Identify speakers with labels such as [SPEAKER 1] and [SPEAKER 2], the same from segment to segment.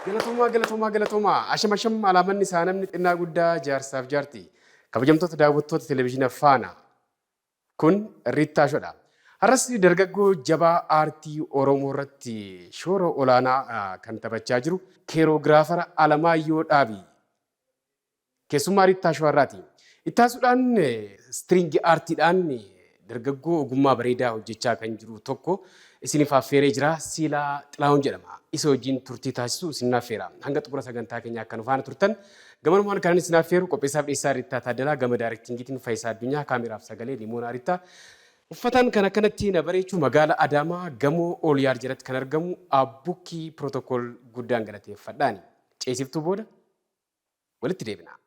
[SPEAKER 1] Galatoomaa, galatoomaa, galatoomaa. Asham, asham, alaamanni isaa namni xinnaa guddaa jaarsaaf jaarti. Kabajamtoota daawwattoota televezyiina Faana. Kun Riittaa Shodha. Har'as dargaggoo jabaa aartii Oromoo irratti shoora olaanaa kan taphachaa jiru keeroogiraafara Alamaayyoo Dhaabii. Keessummaa Riittaa Shoo har'aati. Itti aansuudhaan istiriingi aartiidhaan dargaggoo ogummaa bareedaa hojjechaa kan jiru tokko isiniif affeeree jira. Siilaa Xilaahun jedhama. Isa wajjin turtii taasisu isin affeera. Hanga xumura sagantaa keenyaa akka nu faana turtan gamanumaan kanan isin affeeru qopheessaaf dhiyeessaa Riittaa Taaddalaa, gama daarektingiitiin Fayisaa Addunyaa, kaameraaf sagalee Limoonaa Riittaa. Uffataan kan akkanatti na bareechu magaala Adaamaa gamoo Oolyaar jalatti kan argamu Abbukkii Pirootokool guddaan galateeffadhaani. Ceesiftuu booda walitti deebina.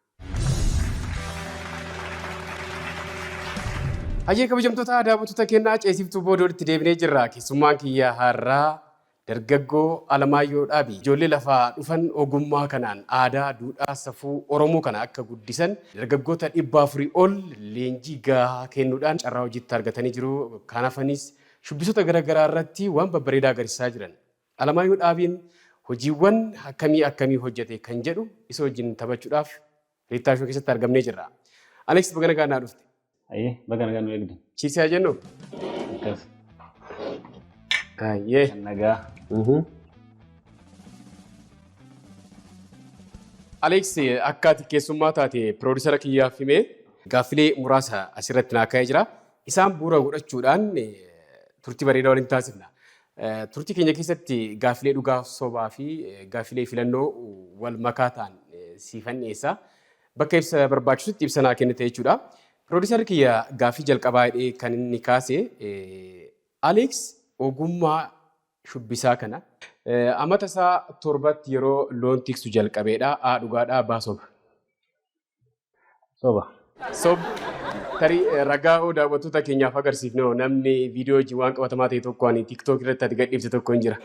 [SPEAKER 1] Hayyee kabajamtoota daawwattoota keenyaa, ceesiftuu booda walitti deebinee jirra. Keessummaan kiyya har'aa dargaggoo Alamaayyoo Dhaabii. Ijoollee lafaa dhufan ogummaa kanaan aadaa, duudhaa, safuu Oromoo kana akka guddisan dargaggoota 400 ol leenjii gahaa kennuudhaan carraa hojiitti argatanii jiru. Kan hafanis shubbisoota garaagaraa irratti waan babbareedaa agarsiisaa jiran. Alamaayyoo Dhaabiin hojiiwwan akkamii akkamii hojjete kan jedhu isa wajjin taphachuudhaaf Riittaa Shoo keessatti argamnee jirra. Alex, baga nagaan naa dhufte.
[SPEAKER 2] Ayyee, baga nagaan nu eegde.
[SPEAKER 1] Cheers haa jennu.
[SPEAKER 2] Akkas.
[SPEAKER 1] Ayyee.
[SPEAKER 2] Kan nagaa.
[SPEAKER 1] Alex, akka ati keessummaa taate piroodusara kiyyaaf himee gaaffilee muraasa asirratti naa kaa'ee jira. Isaan bu'uura godhachuudhaan turtii bareedaa waliin taasifna. Turtii keenya keessatti gaaffilee dhugaa sobaa fi gaaffilee filannoo wal makaa ta'an siifan dhiyeessa. Bakka ibsa barbaachisutti ibsa naa kennite jechuudha. Piroodusarri kiyya gaaffii jalqabaa jedhee kan inni kaase, Alex ogummaa shubbisaa kana amata isaa 7tti yeroo loon tiksu jalqabeedha. A dhugaadha, B soba.
[SPEAKER 2] Soba.
[SPEAKER 1] Sob tarii ragaa hoo daawwattoota keenyaaf agarsiifne hoo, namni viidiyoo wajjin waan qabatamaa ta'e tokko ani TikTok irratti ati gadhiifte tokko hin jira.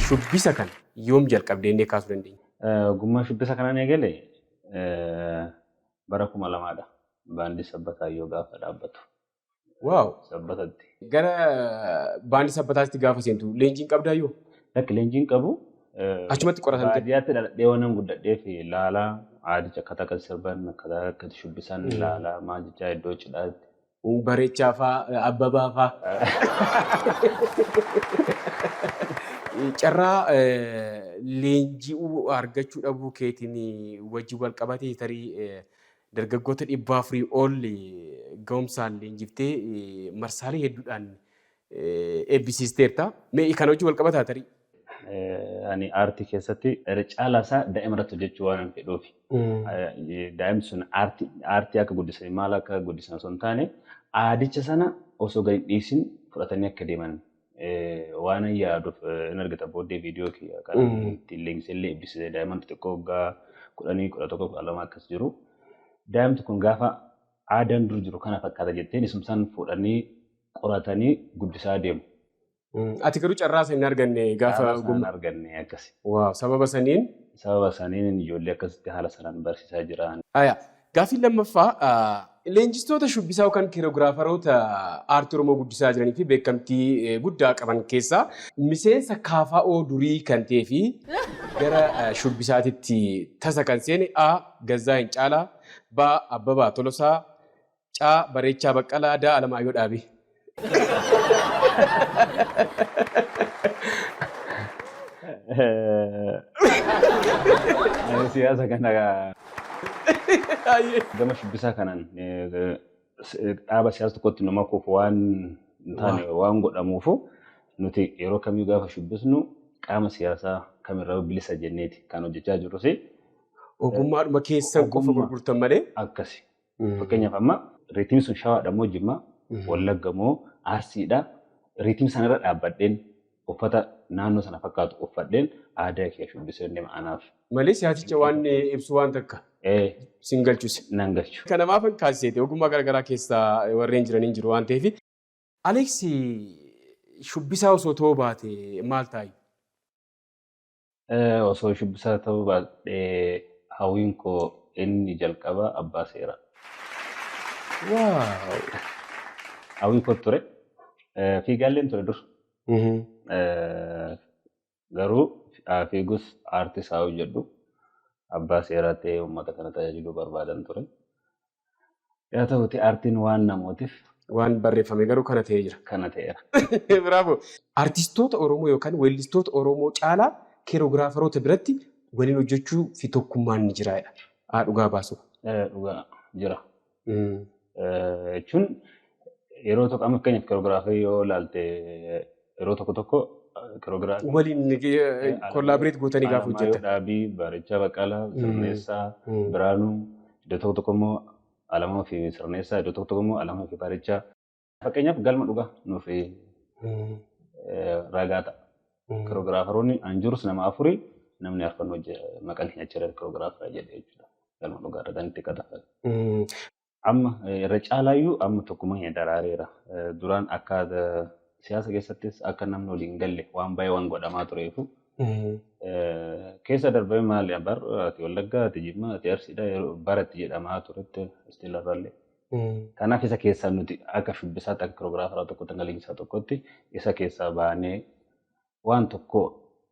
[SPEAKER 1] Shubbisa kana yoom jalqabde jennee kaasuu dandeenya?
[SPEAKER 2] Ogummaa shubbisa kanaan eegale bara 2000dha. Baandii Sabbataayyoo gaafa dhaabbatu.
[SPEAKER 1] Waaw!
[SPEAKER 2] Sabbatatti.
[SPEAKER 1] Gara baandii Sabbataatti gaafa seentu leenjiin qabdaayyoo?
[SPEAKER 2] Lakki, leenjiin qabu.
[SPEAKER 1] Achumatti qoratamte?
[SPEAKER 2] Baadiyyaatti dhaladhee waan guddadheef laalaa aadicha akkaataa akka sirban, akkaataa akka shubbisan laalaa maal jechaa iddoo cidhaatti.
[SPEAKER 1] Bareechaa faa, Abbabaa faa. Carraa leenji'uu argachuu dhabuu keetiin wajjin wal qabatee tarii dargaggoota 400 ol ga'umsaan leenjiftee marsaalee hedduudhaan eebbisiisteerta. Mee kana wajjin wal qabataa tarii?
[SPEAKER 2] Ani aartii keessatti irra caalaa isaa daa'ima irratti hojjechuu waan hin fedhuufi. Daa'imni sun aartii akka guddisan, maal akka guddisan osoo hin taane, aadicha sana osoo gadi hin dhiisin fudhatanii akka deeman waan yaaduuf. In argita booddee viidiyoo kiyya kan ittiin leenjisee illee eebbisise, daa'imman xixiqqoo waggaa 10, 11, 12 akkas jiru. Daa'imti kun gaafa aadaan dur jiru kana fakkaata jetteen isumsaan fuudhanii qoratanii guddisaa deemu.
[SPEAKER 1] Ati garuu carraa sana hin arganne gaafa
[SPEAKER 2] Carraa sana hin
[SPEAKER 1] ogummaa.
[SPEAKER 2] arganne akkasi.
[SPEAKER 1] Waaw, sababa saniin.
[SPEAKER 2] Sababa saniin ijoollee akkasitti haala sanaan barsiisaa jira.
[SPEAKER 1] Aya. Gaaffiin lammaffaa, leenjistoota shubbisaa yookaan keerogiraafaroota aartii Oromoo guddisaa jiranii fi beekamtii guddaa qaban keessaa miseensa KFO durii kan ta'ee fi gara shubbisaatitti tasa kan seene, A. Gazzaahiny Caalaa, B. Abbabaa Tolosaa, C. Bareechaa Baqqalaa, D. Alamaayyoo Dhaabii.
[SPEAKER 2] Ani siyaasa kana gama shubbisaa kanaan dhaaba siyaasa tokkotti nu makuuf waan hin taane waan godhamuufu, nuti yeroo kamiyyuu gaafa shubbisnu qaama siyaasaa kamirraa bilisa jenneeti kan hojjechaa jirrus.
[SPEAKER 1] Ogummaadhuma keessan qofa
[SPEAKER 2] Ogummaa.
[SPEAKER 1] gurgurtan malee.
[SPEAKER 2] Akkasi. Fakkeenyaaf amma riitiin sun Shawaadha moo Jimmaa, Wallagga moo Arsiidha. Riitiin sanarra dhaabbadheen Uffata naannoo sana fakkaatu uffadheen aadaa kee shubbisee deema anaaf.
[SPEAKER 1] Malee siyaasicha waan ibsu waan takka sin galchuse.
[SPEAKER 2] Nan galchu.
[SPEAKER 1] Kanamaaf kan kaasiseete ogummaa garaagaraa keessaa warreen jiraniin jiru waan ta'eef. Alex shubbisaa osoo ta'uu baate maal taa'i?
[SPEAKER 2] Osoo shubbisaa ta'uu baadhee hawwiin koo inni jalqaba abbaa seeraa.
[SPEAKER 1] Waaw!
[SPEAKER 2] Hawwii koo ture. Fiigaalleen ture dur. Garuu fiigus aartis haa hojjedhu abbaa seeraa ta'ee uummata kana tajaajiluu barbaadan ture. Yaa ta'uti aartiin waan namootiif
[SPEAKER 1] Waan barreeffame garuu kana ta'ee jira.
[SPEAKER 2] Kana ta'eera.
[SPEAKER 1] Bravo! Artistoota Oromoo yookaan weellistoota Oromoo caalaa keerogiraafaroota biratti waliin hojjechuu fi tokkummaan ni jira jedha. Haa dhugaa baasu.
[SPEAKER 2] Dhugaa jira. Jechuun yeroo tokko amma fakkeenyaaf keeroogiraafii yoo ilaalte yeroo tokko tokko keeroogiraafii.
[SPEAKER 1] Waliin collaborate gootanii gaafa hojjetan.
[SPEAKER 2] Dhaabii, Baarichaa Baqqalaa, Sirneessaa, Biraanuu, iddoo tokko tokko immoo Alamaa fi Sirneessaa, iddoo tokko tokko immoo Alamaa fi Baarichaa. Fakkeenyaaf galma dhugaa nuuf ragaa ta'a. Keeroogiraafaroonni an jirus nama afurii namni arfan maqaan keenya achirra keeroogiraafara jedhee jechuudha. Galma dhugaa irra kan itti qaxafa. Amma irra caalaayyuu amma tokkummaa keenya daraareera. Duraan akka siyaasa keessattis akka namni waliin galle waan baay'ee waan godhamaa tureefu. Keessa darbee maali bar ati Wallaggaa, ati Jimmaa, ati Arsiidha baratti jedhamaa turetti istiilarraallee. Kanaaf isa keessaa nuti akka shubbisaatti akka kiroogiraafaraa tokkotti akka leenjisaa tokkotti isa keessaa baanee waan tokko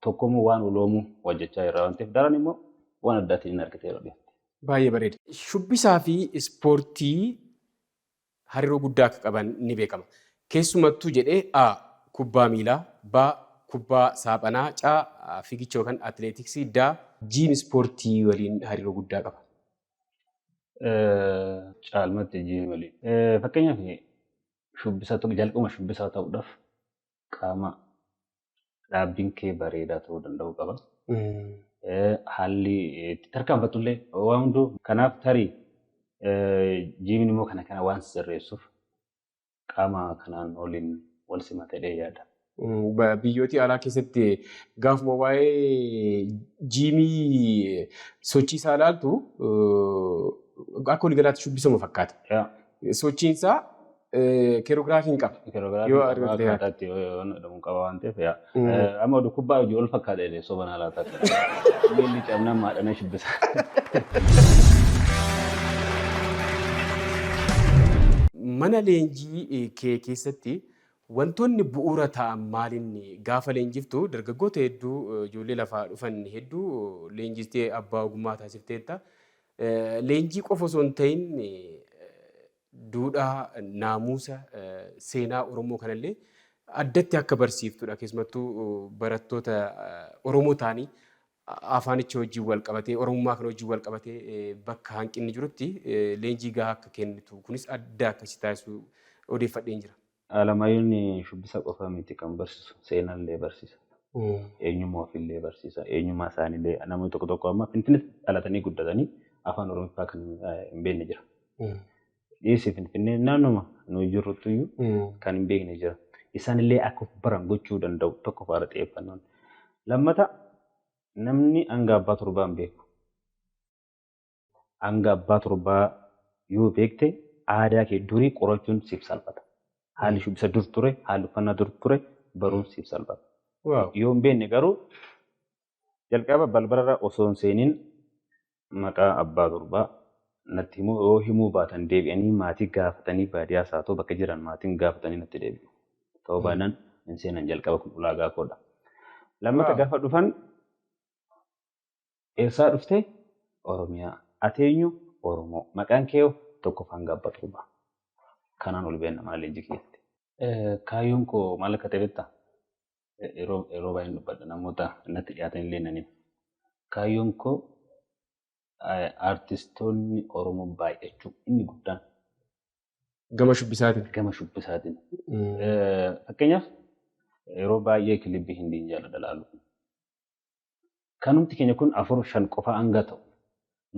[SPEAKER 2] tokkommoo waan uloomuu hojjechaa jirra waan ta'eef daran immoo waan addaatiin hin argite yeroo dhiyaatti.
[SPEAKER 1] Baay'ee bareeda. Shubbisaa fi ispoortii hariiroo guddaa akka qaban ni beekama. Keessumattuu jedhee A. Kubbaa miilaa, B. Kubbaa saaphanaa, C. Fiigicha yookaan atileetiksii, D. Jiim ispoortii waliin hariiroo guddaa qaba.
[SPEAKER 2] Caalmatti jiim waliin. Fakkeenyaaf shubbisaa tokko jalqabuma shubbisaa ta'uudhaaf qaama dhaabbiin kee bareedaa ta'uu danda'uu qaba. Haalli itti tarkaanfatullee waan hunduu kanaaf tarii jiimiin immoo kana kana waan sirreessuuf qaama kanaan waliin wal simata jedhee yaada.
[SPEAKER 1] Biyyooti alaa keessatti gaafuma waa'ee jiimii sochii isaa ilaaltu akka waliigalaatti shubbisama fakkaata. Sochiin isaa keerogiraafiin qaba.
[SPEAKER 2] Keerogiraafiin qaba akkaataa itti jedhamu qaba waan ta'eef. Amma oduu kubbaa hojii wal fakkaata jedhee soba naa laata. Miilli cabnaan maadhamee shubbisa.
[SPEAKER 1] Mana leenjii kee keessatti wantoonni bu'uura ta'an maalinni? Gaafa leenjiftu dargaggoota hedduu ijoollee lafaa dhufan hedduu leenjistee abbaa ogummaa taasifteetta. Leenjii qofa osoo hin ta'in duudhaa, naamusa, seenaa Oromoo kanallee addatti akka barsiiftudha. Keessumattuu barattoota Oromoo ta'anii afaanicha wajjin wal qabatee Oromummaa kana wajjin wal qabatee bakka hanqinni jirutti leenjii gahaa akka kennitu kunis adda akka si taasisu odeeffadheen jira.
[SPEAKER 2] Alamaayyoon shubbisa qofa miti kan barsiisu seenaallee barsiisa. Eenyummaa ofiillee barsiisa. Eenyummaa isaaniillee namoonni tokko tokko amma Finfinneetti dhalatanii guddatanii afaan Oromiffaa kan hin beekne jira. Dhiisi Finfinnee naannoma nuyi jirruttuyyuu kan hin beekne jira. Isaanillee akka of baran gochuu danda'u tokko faara xiyyeeffannoon. Lammata namni hanga abbaa torbaa hin beeku. Hanga abbaa torbaa yoo beekte aadaa kee durii qorachuun siif salphata. Haalli shubbisa dur ture, haalli uffannaa dur ture baruun siif salphata. Yoo hin beekne garuu jalqaba balbalarra osoo hin seeniin maqaa abbaa torbaa natti himuu yoo himuu baatan deebi'anii maatii gaafatanii baadiyyaas haa ta'u bakka jiran maatiin gaafatanii natti deebi'u. Ta'uu baannaan hin seenan jalqaba kun ulaagaa koodha. Lammata gaafa dhufan eessaa dhufte? Oromiyaa. Ati eenyu? Oromoo. Maqaan kee hoo? Tokkoffaan hanga abbaa torbaa. Kanaan ol beekna maal leenjii kiyyatti. Kaayyoon koo maal akka ta'e beektaa? Yeroo baay'een dubbadha namoota natti dhiyaatan illee nan hima. Kaayyoon koo artistoonni Oromoo baay'achuu inni guddaan.
[SPEAKER 1] Gama shubbisaatiin.
[SPEAKER 2] Gama shubbisaatiin. Fakkeenyaaf yeroo baay'ee kilibbii Hindiin jaalladha laaluu. Kanumti keenya kun 4-5 qofa hanga ta'u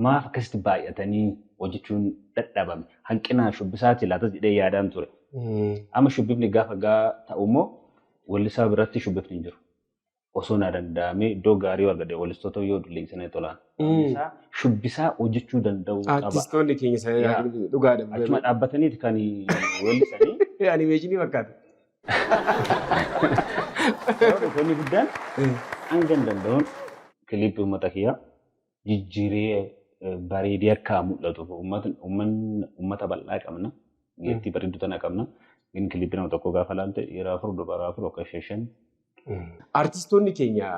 [SPEAKER 2] maaf akkasitti baay'atanii hojjechuun dadhabame hanqina shubbisaati laatas jedhee yaadaan ture. Amma shubbifni gaafa gaa ta'u immoo Weellisaa biratti shubbifni hin jiru. Osoo naa danda'amee iddoo gaarii argate weellistoota yoo leenjisanii tolaan. Shubbisaa hojjechuu danda'uu qaba.
[SPEAKER 1] Artistoonni keenya dhugaadha.
[SPEAKER 2] Achuma dhaabbataniiti kan weellisanii.
[SPEAKER 1] Animeeshinii fakkaata.
[SPEAKER 2] Wanni guddaan hanga hin danda'uun kiliippii uummata kiyyaa jijjiiree bareedee akka mul'atu uummata bal'aa qabna. Geettii bareedduu tana qabna. Inni kiliippii nama tokko gaafa laalte dhiira 4 dubara 4 akka 5.
[SPEAKER 1] Artistoonni keenya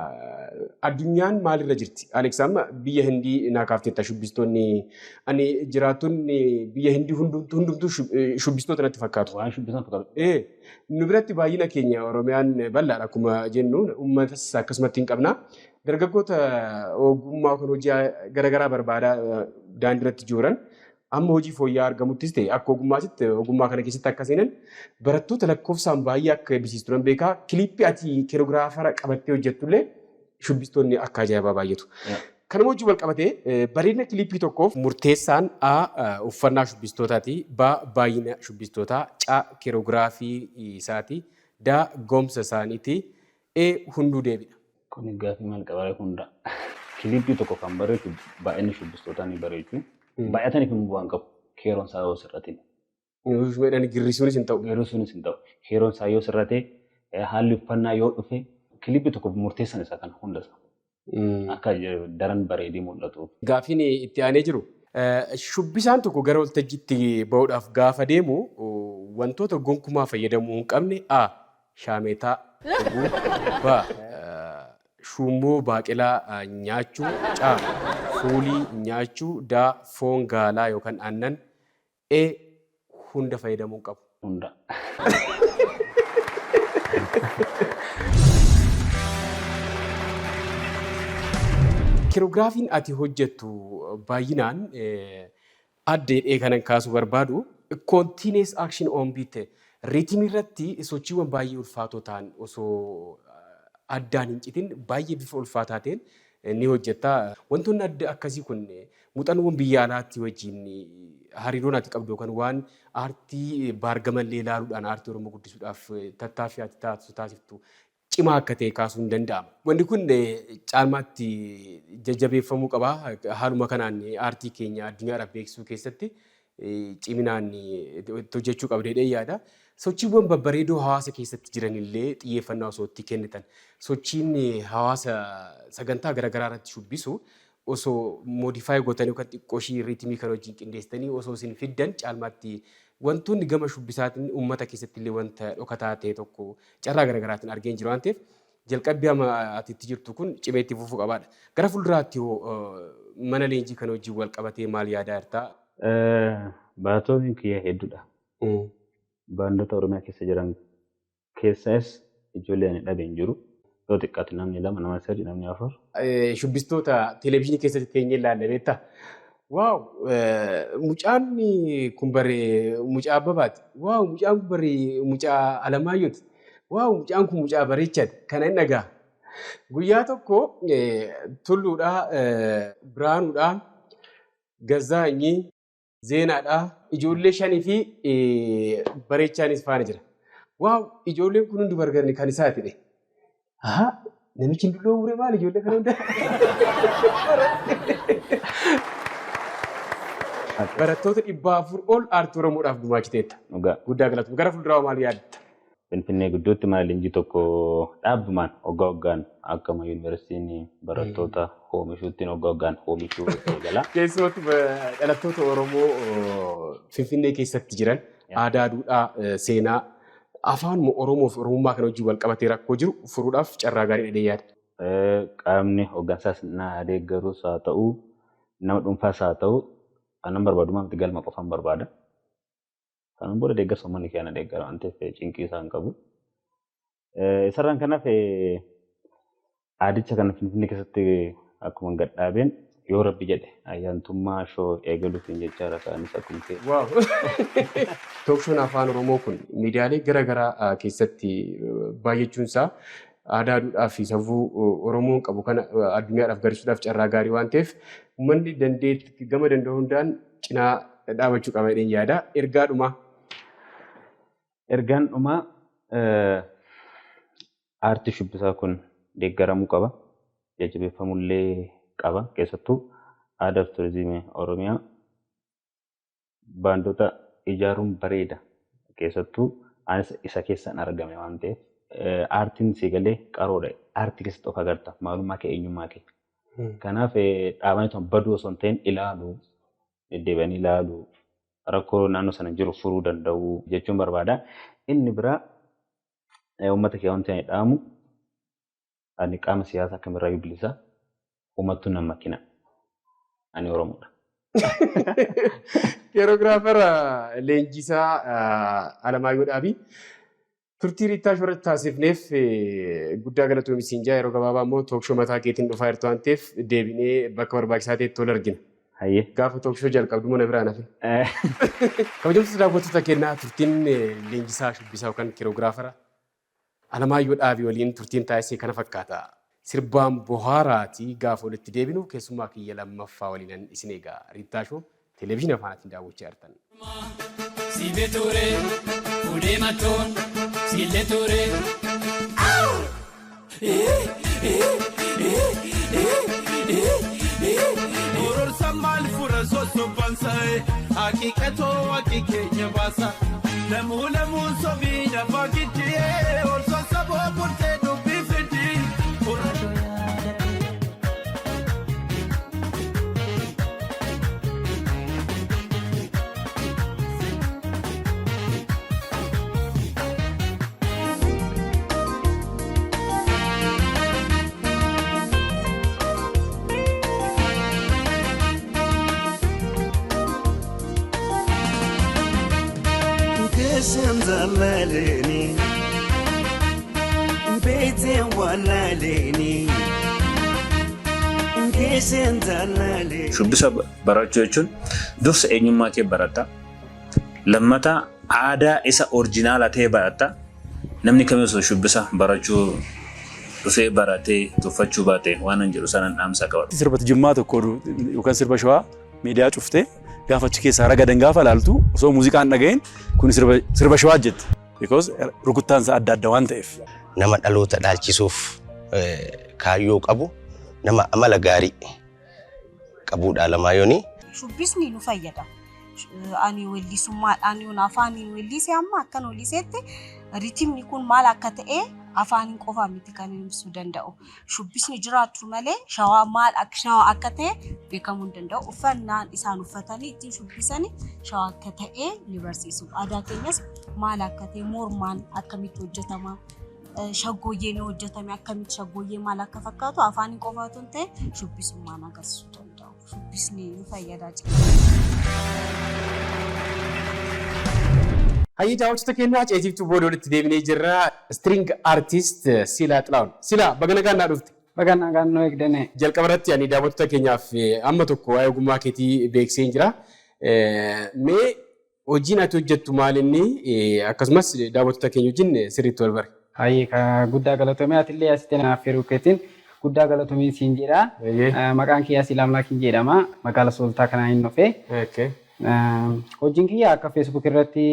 [SPEAKER 1] addunyaan maalirra jirti? Aleeks amma biyya Hindii naa kaafteetta shubbistoonni ani jiraattonni biyya Hindii hundumtuu shubbistoota natti fakkaatu.
[SPEAKER 2] Waan shubbisan fakkaatu.
[SPEAKER 1] Nu biratti baay'ina keenya Oromiyaan bal'aadha akkuma jennu uummatas akkasumatti hin qabna. Dargaggoota ogummaa kan hojii garaagaraa barbaadaa daandii irratti jiran amma hojii fooyya'aa argamuttis ta'e akka ogummaatitti ogummaa kana keessatti akka seenan barattoota lakkoofsaan baay'ee akka eebbisiistu nan beekaa. Kiliippii ati keeroogiraafara qabattee hojjettullee shubbistoonni akka ajaa'ibaa baay'atu. Kanuma wajjin wal qabatee bareedina kiliippii tokkoof murteessaan A uffannaa shubbistootaati, B baay'ina shubbistootaa, C keeroogiraafii isaati, D gomsa isaaniiti, E hunduu deebiidha.
[SPEAKER 2] Kun gaaffii maal qabaa hunda. Kiliippii tokko kan bareechu baay'inni shubbistootaa ni bareechu. Baay'ataniif immoo bu'aan qabu. Keeroon isaa yoo sirrate.
[SPEAKER 1] Girrisuunis hin ta'u.
[SPEAKER 2] Girrisuunis hin ta'u. Keeroon isaa yoo sirrate haalli uffannaa yoo dhufe kiliippii tokko murteessan isa kana hunda isaa. Akka daran bareedee mul'atu.
[SPEAKER 1] Gaaffiin itti aanee jiru. Shubbisaan tokko gara waltajjiitti bahuudhaaf gaafa deemu wantoota gonkumaa fayyadamuu hin qabne A. Shaameetaa dhuguu, B. Shummoo baaqelaa nyaachuu, C. Fuulii nyaachuu, D. Foon gaalaa yookaan aannan, E. Hunda fayyadamuu hin qabu.
[SPEAKER 2] Hunda.
[SPEAKER 1] Keerogiraafiin ati hojjettu baay'inaan adda jedhee kanan kaasuu barbaadu continuous action on beat riitimii irratti sochiiwwan baay'ee ulfaatoo ta'an osoo addaan hin citin baay'ee bifa ulfaataa ta'een ni hojjetta. Wantoonni adda akkasii kun muuxannoowwan biyya alaatti wajjin hariiroon ati qabdu yookaan waan aartii baargamallee ilaaluudhaan aartii Oromoo guddisuudhaaf tattaaffii ati taasiftu cimaa akka ta'e kaasuun danda'ama. Wanni kun caalmaatti jajjabeeffamuu qaba. Haaluma kanaan aartii keenya addunyaadhaaf beeksisuu keessatti ciminaan itti hojjechuu qabna jedhee yaada. Sochiiwwan babbareedoo hawaasa keessatti jiranillee xiyyeeffannaa osoo itti kennitan. Sochiin hawaasa sagantaa garaagaraa irratti shubbisu osoo modify gootanii yookaan xiqqoo ishii riitimii kan wajjin qindeessitanii osoo isin fiddan caalmaatti wantoonni gama shubbisaatiin uummata keessatti illee wanta dhokataa ta'e tokko carraa garaagaraatiin argeen jiru waan ta'eef jalqabbii amma ati itti jirtu kun cimee itti fufuu qabaadha. Gara fuulduraatti hoo mana leenjii kana wajjin wal qabatee maal yaadaa jirta?
[SPEAKER 2] Barattoonni kiyya hedduudha. Baandota Oromiyaa keessa jiran keessaas ijoollee ani dhabe hin jiru. Yoo xiqqaate namni 2, nama 3, namni 4.
[SPEAKER 1] Shubbistoota televezyiinii keessatti teenyee ilaalle beektaa? Waaw mucaan kun bare mucaa Abbabaati. Waaw mucaan kun bare mucaa Alamaayyooti. Waaw mucaan kun mucaa Bareechaati. Kana hin dhagaa. Guyyaa tokko Tulluudhaa, Biraanuudhaa, Gazzaanyii, Zeenaadhaa, ijoollee 5 fi Bareechaanis faana jira. Waaw ijoolleen kun hundi bargarni kan isaati dhe. Ahaa namichi hin dulloomure maali ijoollee kana hunda? Barattoota 400 ol aartii Oromoodhaaf gumaachiteetta.
[SPEAKER 2] Dhugaa.
[SPEAKER 1] Guddaa galatoomi. Gara fuulduraa maal yaadda?
[SPEAKER 2] Finfinnee gidduutti mana leenjii tokko dhaabbumaan waggaa waggaan akkuma yuunivarsiitiin barattoota oomishuuttiin waggaa waggaan oomishuu eegala.
[SPEAKER 1] Keessumatti dhalattoota Oromoo Finfinnee keessatti jiran aadaa, duudhaa, seenaa afaanuma Oromoo fi Oromummaa kana wajjin wal qabatee rakkoo jiru furuudhaaf carraa gaarii dhadhee yaada.
[SPEAKER 2] Qaamni hooggansaas na deeggarus haa ta'u, nama dhuunfaas haa ta'u, kanan barbaadu maamti galma qofaan barbaada. Kanaan booda deeggarsa uummanni keenya na deeggara waan ta'eef cinqii isaan qabu. Isarraan kan hafe aadicha kana Finfinnee keessatti akkuma gad dhaabeen yoo rabbi jedhe ayyaantummaa shoo eegaluutiin jechaadha isaanis akkuma kee.
[SPEAKER 1] Waaw! Tookshoon afaan Oromoo kun miidiyaalee gara garaa keessatti baay'achuun isaa aadaa, duudhaa fi safuu Oromoon qabu kana addunyaadhaaf garsiisuudhaaf carraa gaarii waan ta'eef uummanni dandeetti gama danda'u hundaan cinaa dhaabachuu qaba jedheen yaada. Ergaa dhumaa.
[SPEAKER 2] Ergaan dhumaa Aartii shubbisaa kun deeggaramuu qaba. Jajjabeeffamullee qaba. Keessattuu aadaa fi turizimii Oromiyaa baandota ijaaruun bareeda. Keessattuu anis isa keessan argame waan ta'eef aartiin si galee qaroodha. Aartii keessatti of agarta. Maalummaa kee, eenyummaa kee. Kanaaf dhaabanii tun baduu osoo hin ta'in ilaaluu, deddeebi'anii ilaaluu, rakkoo naannoo sana jiru furuu danda'u jechuun barbaada. Inni biraa uummata kee wanti ani dhaamu, ani qaama siyaasaa kamirraayyuu bilisa, uummattuu nan makina. Ani Oromoodha.
[SPEAKER 1] Choreographer Leenjisaa Alamaayyoo Dhaabii, turtii Riittaa Show irratti taasifneef guddaa galatoomi siin jaa. Yeroo gabaabaa immoo talk show mataa keetiin dhufaa jirtu waan ta'eef deebinee bakka barbaachisaa ta'etti wal argina.
[SPEAKER 2] Hayyee.
[SPEAKER 1] Gaafa talk show jalqabdu mana biraan hafe. Kabajamtoota daawwattoota keenyaa, turtiin leenjisaa shubbisaa yookaan choreographer Alamaayyoo Dhaabii waliin turtiin taasisee kana fakkaata. Sirbaan bohaaraatii gaafa walitti deebinu keessummaa kiyya lammaffaa waliinan isin eega. Riittaa Show televezyiinii Faanaatiin daawwachaa jirtan.
[SPEAKER 3] Sibe ture, fuudhee mattoon, siille ture.
[SPEAKER 4] Urursa maal fura sossobansae haqiiqatoo haqi keenya baasa. Lamuu lamuun sobii nafa giddiyee ol sossoboo bultee dubbii fidii.
[SPEAKER 5] Keessan zalaleeni beeteen walaleeni keessan zalaleeni.
[SPEAKER 6] Shubbisa barachuu jechuun dursa eenyummaa kee baratta. Lammataa aadaa isa original ta'e baratta. Namni kamiyyuu osoo shubbisa barachuu dhufee baratee tuffachuu baate waan hin jedhu sanan dhaamsa qaba.
[SPEAKER 7] Sirba Jimmaa tokko yookaan sirba Shawaa miidiyaa cuftee gaafa achi keessaa ragadan gaafa laaltu osoo muuziqaan dhagahin kun sirba Shawaa jette. Because rukuttaan isaa adda adda waan ta'eef.
[SPEAKER 8] Nama dhaloota dhaalchisuuf kaayyoo qabu, nama amala gaarii qabudha Alamaayooni.
[SPEAKER 9] Shubbisni nu fayyada. Ani weellisummaadhaan yoon afaaniin weellise, amma akkan weellisetti ritimni kun maal akka ta'e afaaniin qofa miti kan ibsuu danda'u. Shubbisni jiraachuu malee Shawaa maal akka Shawaa akka ta'e beekamuu hin danda'u. Uffannaan isaan uffatanii ittiin shubbisanii Shawaa akka ta'e ni barsiisu. Aadaa keenyas maal akka ta'e, mormaan akkamitti hojjetama, shaggooyyeen yoo hojjetame akkamitti, shaggooyyee maal akka fakkaatu afaaniin qofa otoo hin ta'in shubbisummaan agarsiisuu danda'u. Shubbisni nu fayyadaa jira.
[SPEAKER 1] Hayyii, daawwattoota keenyaa, ceetiiftuu booda walitti deebinee jirra. String artist Silaa Xilaawun. Silaa, baga nagaan naa dhufte.
[SPEAKER 10] Baga nagaan nu eegdane.
[SPEAKER 1] Jalqaba irratti ani daawwattoota keenyaaf amma tokko waa'ee ogummaa keetii beeksiseen jira. Mee hojiin ati hojjettu maal inni, akkasumas daawwattoota keenya wajjin sirriitti wal bare?
[SPEAKER 10] Hayyee, ka guddaa galatomee, atillee asitti naaf feeruu keetiin guddaa galatomii siin jedha. Maqaan kiyyaa Silaa Amlaakiin jedhama. Magaala Sulultaa kanaan hin dhufe. Hojiin kiyya akka Facebook irratti,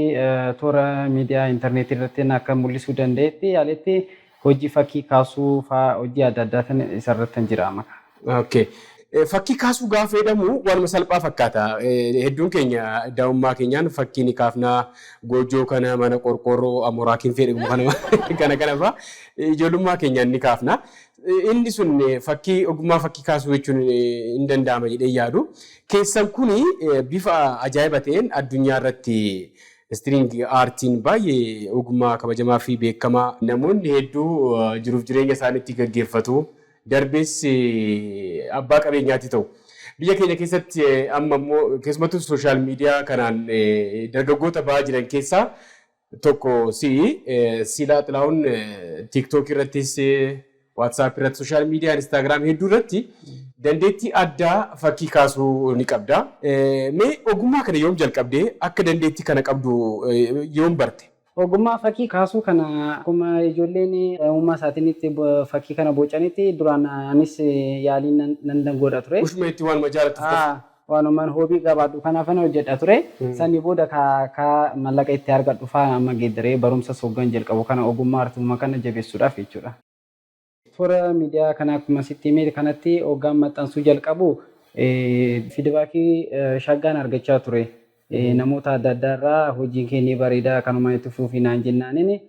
[SPEAKER 10] toora miidiyaa intarneetii irratti akka mul'isuu danda'etti yaaletti, hojii fakkii kaasuu fa'aa, hojii adda addaatiin isarratti jira amma.
[SPEAKER 1] Okay. Fakkii kaasuu gaafa jedhamu waanuma salphaa fakkaata. Hedduun keenya daa'ummaa keenyaan fakkii ni kaafnaa, goojjoo kana, mana qorqoorroo amooraakiin fedhamu kana kana kana fa'aa ijoollummaa keenyaan ni kaafna. Inni sun fakkii ogummaa fakkii kaasuu jechuun hin danda'ama jedhee yaadu. Keessan kuni bifa ajaa'iba ta'een addunyaa irratti string aartiin baay'ee ogummaa kabajamaa fi beekamaa namoonni hedduu jiruuf jireenya isaaniitti gaggeeffatu. Darbees abbaa qabeenyaatti ta'u. Biyya keenya keessatti amma immoo keessumattuu social media kanaan dargaggoota ba'aa jiran keessaa tokko si'i. Silaa Xilahuun TikTok irrattis, WhatsApp irratti, social media, Instagram hedduu irratti dandeettii addaa fakkii kaasuu ni qabda. Mee ogummaa kana yoom jalqabdee, akka dandeettii kana qabdu yoom barte?
[SPEAKER 10] Ogummaa fakkii kaasuu kana akkuma ijoolleen uumaa isaatiinitti fakkii kana bocanitti duraan anis yaalii nan godha ture.
[SPEAKER 1] Ushuma itti waanuma jaallattuuf qofa.
[SPEAKER 10] Waanumaan hobby qabaadhu kanaafan hojjedha ture. Sanii booda ka mallaqa itti argadhu fa'aa amma geeddaree barumsa hoggan jalqabu kana ogummaa artummaa kana jabeessuudhaaf jechuudha. Toora miidiyaa kana akkuma sitti himee kanatti hoggaan maxxansuu jalqabu feedbackii shaggaan argachaa ture. Namoota adda addaa irraa hojiin kee ni bareeda, kanuma itti fufii naan jennaaniin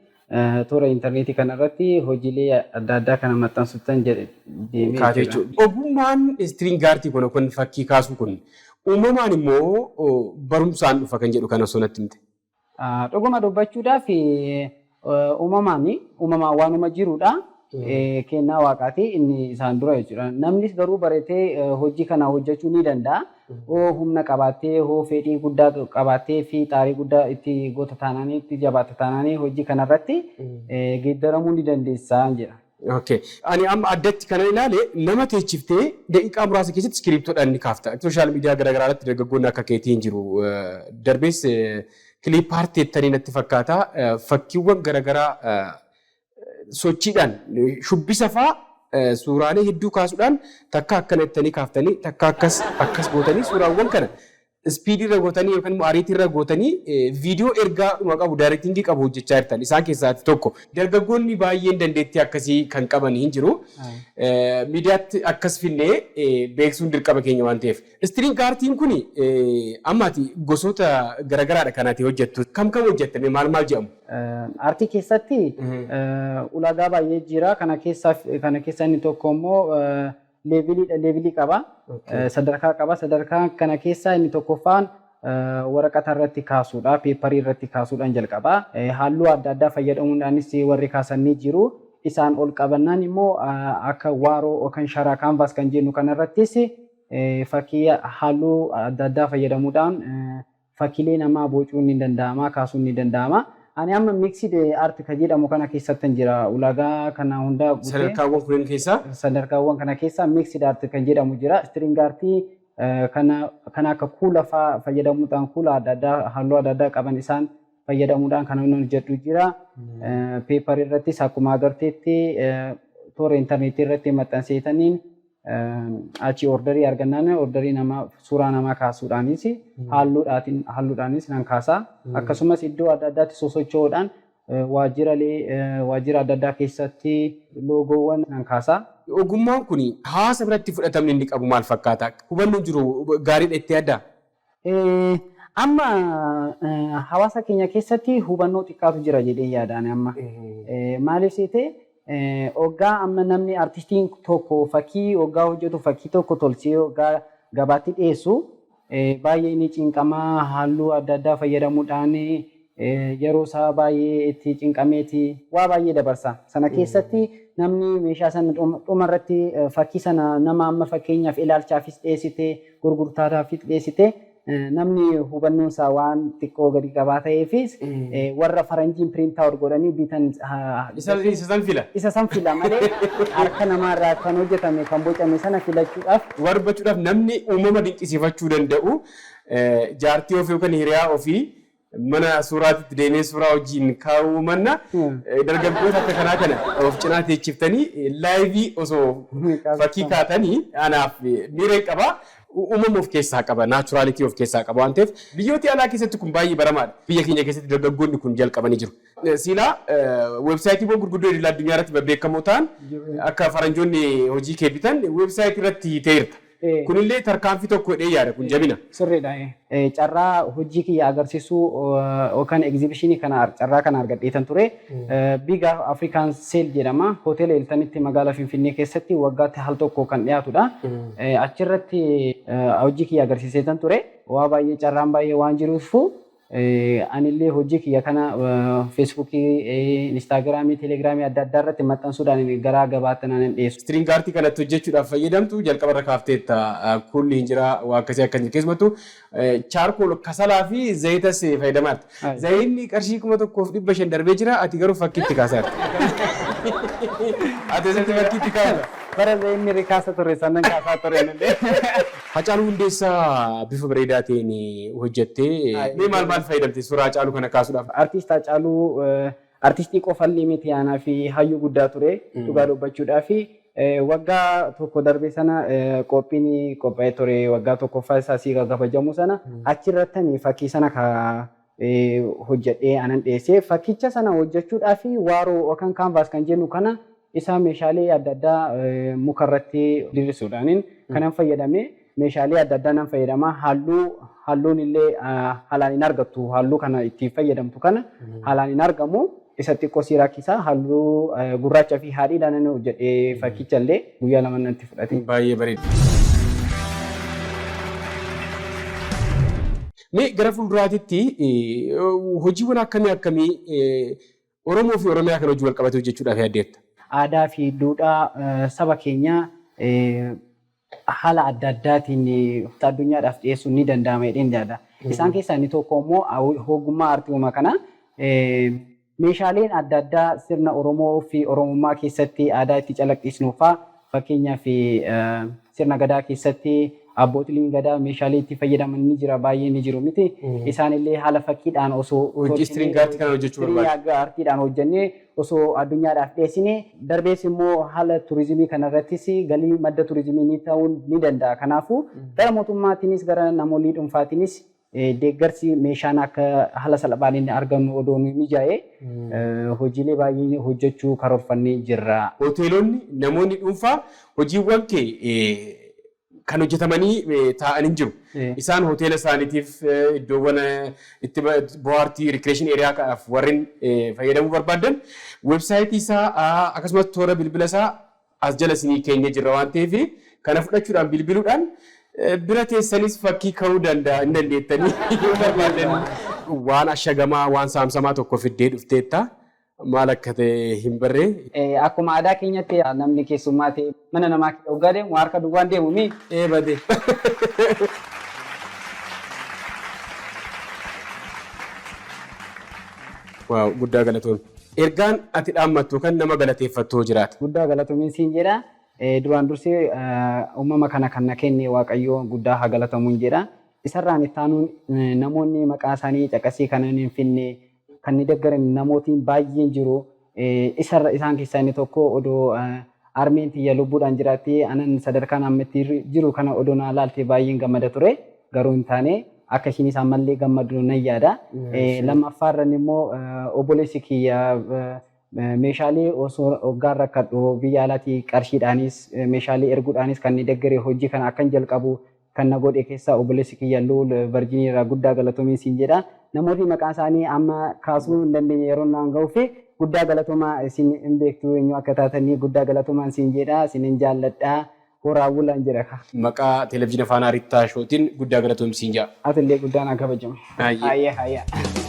[SPEAKER 10] toora intarneetii kanarratti hojiilee adda addaa kana maxxansuutan deemee
[SPEAKER 1] Kaatee jechuudha. Ogummaan string artii kun fakkii kaasuu kun uumamaan immoo barumsaan dhufa kan jedhu kana osoo natti himte.
[SPEAKER 10] Dhuguma dubbachuudhaaf, uumamaan waanuma jirudha. Kennaa waaqaati inni isaan dura jechuudha. Namnis garuu baratee hojii kana hojjechuu ni danda'a. Hoo humna qabaattee, hoo fedhii guddaa qabaattee fi xaarii guddaa itti goota taanaanii, itti jabaata taanaanii, hojii kanarratti geeddaramuu ni dandeessa jedha.
[SPEAKER 1] Okay. Ani amma addatti kana ilaale, nama teechiftee daqiiqaa muraasa keessatti iskiriiptoodhaan ni kaafta. Social media garaagaraa irratti dargaggoonni akka keetii hin jiru. Darbees clip artii jettanii natti fakkaata. Fakkiiwwan garaagaraa sochiidhaan shubbisa fa'aa suuraalee hedduu kaasuudhaan, takka akkana jettanii kaaftanii, takka akkas akkas gootanii, suuraawwan kana speedii irra gootanii yookaan immoo ariitii irra gootanii viidiyoo ergaa dhuma qabu, directingii qabu hojjechaa jirtan isaan keessaa tokko. Dargaggoonni baay'een dandeettii akkasii kan qaban hin jiru. Miidiyaatti akkas finnee beeksisuun dirqama keenya waan ta'eef. String artiin kun ammaati gosoota garaagaraadha kan ati hojjettu. Kam kam hojjettame, maal maal jedhamu?
[SPEAKER 10] Aartii keessatti ulaagaa baay'ee jira. Kana keessaa inni tokko immoo leveliidha. Levelii qaba. Sadarkaa qaba. Sadarkaa kana keessaa inni tokkoffaan waraqata irratti kaasuudha. Paperii irratti kaasuudhaan jalqaba. Halluu adda addaa fayyadamuudhaanis warri kaasan ni jiru. Isaan ol qabannaan immoo akka waaroo yookaan sharaa, canvas kan jennu kanarrattis fakkii halluu adda addaa fayyadamuudhaan fakkiilee namaa bocuun ni danda'ama, kaasuun ni danda'ama. Ani amma mixed art kan jedhamu kana keessatti jira. Ulaagaa kana hunda guutee.
[SPEAKER 1] Sadarkaawwan kunneen keessaa?
[SPEAKER 10] Sadarkaawwan kana keessaa mixed art kan jedhamu jira. String artii kana akka kuula fa'aa fayyadamuudhaan, kuula adda addaa halluu adda addaa qaban isaan fayyadamuudhaan kan inni hojjedhu jira. Paperii irrattis akkuma agarteetti toora intarneetii irratti maxxanseetaniin achi orderii argannaan orderii namaa suuraa namaa kaasuudhaanis halluudhaanis nan kaasa. Akkasumas iddoo adda addaatti sosocho'uudhaan waajjiralee, waajjira adda addaa keessatti loogoowwan nan kaasa.
[SPEAKER 1] Ogummaan kun hawaasa biratti fudhatamni inni qabu maal fakkaata? Hubannoon jiru gaariidha itti yaaddaa?
[SPEAKER 10] Amma hawaasa keenya keessatti hubannoo xiqqaatu jira jedhee yaadaan amma. Maaliif seetee, hoggaa amma namni artistiin tokko fakkii hoggaa hojjetu, fakkii tokko tolchee hoggaa gabaatti dhiyeessu, baay'ee ni cinqamaa, halluu adda addaa fayyadamuudhaan yeroo isaa baay'ee itti cinqameeti waa baay'ee dabarsa. Sana keessatti namni meeshaa sana dhuma irratti fakkii sana nama amma fakkeenyaaf ilaalchaafis dhiyeessite, gurgurtaadhaafis dhiyeessite, namni hubannoon isaa waan xiqqoo gadi qabaa ta'eefis warra faranjiin print out godhanii bitan.
[SPEAKER 1] Isa san fila.
[SPEAKER 10] Isa san fila malee harka namaarraa kan hojjetame, kan bocame sana filachuudhaaf.
[SPEAKER 1] Waan dubbachuudhaaf, namni uumama dinqisiifachuu danda'u jaartii ofii yookaan hiriyaa ofii mana suuraatitti deemee suuraa wajjin kaa'uu manna, dargaggoota akka kanaa kana of cinaa teechiftanii liveii osoo fakkii kaatanii anaaf miira qaba. Uumama of keessaa qaba, naturality of keessaa qaba waan ta'eef, biyyoota alaa keessatti kun baay'ee baramaadha. Biyya keenya keessatti dargaggoonni kun jalqabanii jiru. Silaa weebsaayitiiwwan gurguddoo idil addunyaa irratti babbeekamoo ta'an akka faranjoonni hojii kee bitan weebsaayitii irratti ta'eerta. Kunillee tarkaanfii tokko jedhee yaada, kun jabina.
[SPEAKER 10] Sirriidha. Carraa hojii kiyya agarsiisuu yookaan exhibitionii kana, carraa kana argadheetan ture. Big African Sale jedhama. Hoteela Hiltonitti magaalaa Finfinnee keessatti waggaatti al tokko kan dhiyaatudha. Achirratti hojii kiyya agarsiiseetan ture. Waa baay'ee carraan baay'ee waan jiruuf, anillee hojii kiyya kana Facebookii, Instagramii, Telegramii adda addaa irratti maxxansuudhaan gara gabaatti naan dhiyeessu.
[SPEAKER 1] String artii kanatti hojjechuudhaaf fayyadamtu jalqaba irra kaafteetta, kulli hin jira, waa akkasii akkas jiru, keessumattuu charcoal, kasalaa fi zayitas fayyadamaa jirta. Zayinni qarshii 1500 darbee jira, ati garuu fakkiitti kaasaa jirta. Ati asirratti fakkiitti kaasa.
[SPEAKER 10] Bara zayinni rikaasa ture sannan kaasaa ture illee.
[SPEAKER 1] Hacaaluu Hundeessaa bifa bareedaa ta'een hojjettee, mee maal maal fayyadamte suuraa Hacaaluu kana kaasuudhaaf?
[SPEAKER 10] Artiist Hacaaluu artistii qofallee miti, aanaa fi hayyuu guddaa ture dhugaa dubbachuudhaa fi Waggaa tokko darbe sana qophiin qophaa'ee ture, waggaa tokkoffaa isaa sii kabajamu sana, achirratti fakkii sana hojjedhee anan dhiyeessee. Fakkicha sana hojjechuudhaaf waaroo yookaan canvas kan jennu kana isaa meeshaalee adda addaa mukarratti diriirsuudhaan kanan fayyadame. Meeshaalee adda addaa nan fayyadama. Halluun illee haalaan hin argattu, halluu kana ittiin fayyadamtu kana haalaan hin argamu. Isa xiqqoo si rakkisa. Halluu gurraachaa fi adiidhaan nan hojjedhee, fakkicha illee guyyaa 2 natti fudhate.
[SPEAKER 1] Baay'ee bareeda. Mee gara fuulduraatitti hojiiwwan akkamii akkamii Oromoo fi Oromiyaa kan hojii wal qabate hojjechuudhaaf yaaddeetta?
[SPEAKER 10] Aadaa fi duudhaa saba keenyaa haala adda addaatiin addunyaadhaaf dhiyeessuun ni danda'ama jedheen yaada. Isaan keessaa inni tokko immoo ogummaa aartii uumaa kana meeshaaleen adda addaa sirna Oromoo fi Oromummaa keessatti aadaa itti calaqqisiisnu fa'aa, fakkeenyaaf sirna gadaa keessatti abbootiin gadaa meeshaalee itti fayyadaman ni jira, baay'ee ni jiru miti. Isaan illee haala fakkiidhaan osoo
[SPEAKER 1] Hojii string artii kana hojjechuu barbaada.
[SPEAKER 10] Aartiidhaan hojjennee osoo addunyaadhaaf dhiyeessine, darbees immoo haala turizimii kanarrattis galii madda turizimii ni ta'uu ni danda'a. Kanaafuu gara mootummaatiinis gara namoonni dhuunfaatiinis deeggarsi meeshaan akka haala salphaan inni argannu odoo nu mijaa'ee, hojiilee baay'ee hojjechuu karoorfannee jirra.
[SPEAKER 1] Hoteelonni, namoonni dhuunfaa hojiiwwan kee kan hojjetamanii taa'anii jiru. Isaan hoteela isaaniitiif, iddoowwan itti bohaartii, recreation area kanaaf warreen fayyadamuu barbaadan, weebsaayitii isaa akkasumas toora bilbila isaa as jala isinii keenya jirra waan ta'eef, kana fudhachuudhaan bilbiluudhaan bira teessanis fakkii ka'uu danda'a hin dandeettanii yoo barbaadan. Waan ashagamaa, waan saamsamaa tokko fiddee dhufteetta. Maal akka ta'e hin barree.
[SPEAKER 10] Akkuma aadaa keenyatti namni keessummaa ta'e mana namaa hoggaa deemu harka duwwaan deemu mi?
[SPEAKER 1] Ee bade. Waaw, guddaa galatoon. Ergaan ati dhaammattu kan nama galateeffattu jiraata.
[SPEAKER 10] Guddaa galatoomiin siin jedha. Duraan dursee uumama kana kan na kenne Waaqayyo guddaa haa galatamuun jedha. Isarraan itti aanuun namoonni maqaa isaanii caqasii kan hin finne kan ni deeggaran namootiin baay'een jiru. Isarra isaan keessaa inni tokko, odoo harmeen tiyya lubbuudhaan jiraattee anan sadarkaan amma itti jiru kana odoo naa laalte baay'een gammada ture. Garuu hin taane, akka ishiinis ammallee gammadu nan yaada. Lammaffaarran immoo obboleessi kiyya meeshaalee osoo hoggaan rakkadhu biyya alaatii qarshiidhaanis meeshaalee erguudhaanis kan ni deeggare, hojii kana akkan jalqabu kan na godhe keessaa obboleessi kiyya Luul Virginia irraa guddaa galatoomi siin jedha. Namootni maqaa isaanii amma kaasuu hin dandeenye yeroo naan ga'uu fi guddaa galatoomaa, isin hin beektu eenyu akka taatanii, guddaa galatoomaan siin jedha, isinin jaalladha, horaa bulaan jedha.
[SPEAKER 1] Maqaa Televezyiina Faanaa Rittaa Shootiin guddaa galatoomi siin jedha.
[SPEAKER 10] Atillee guddaa naa kabajamu.
[SPEAKER 1] Hayyee.
[SPEAKER 10] Hayyee hayyee.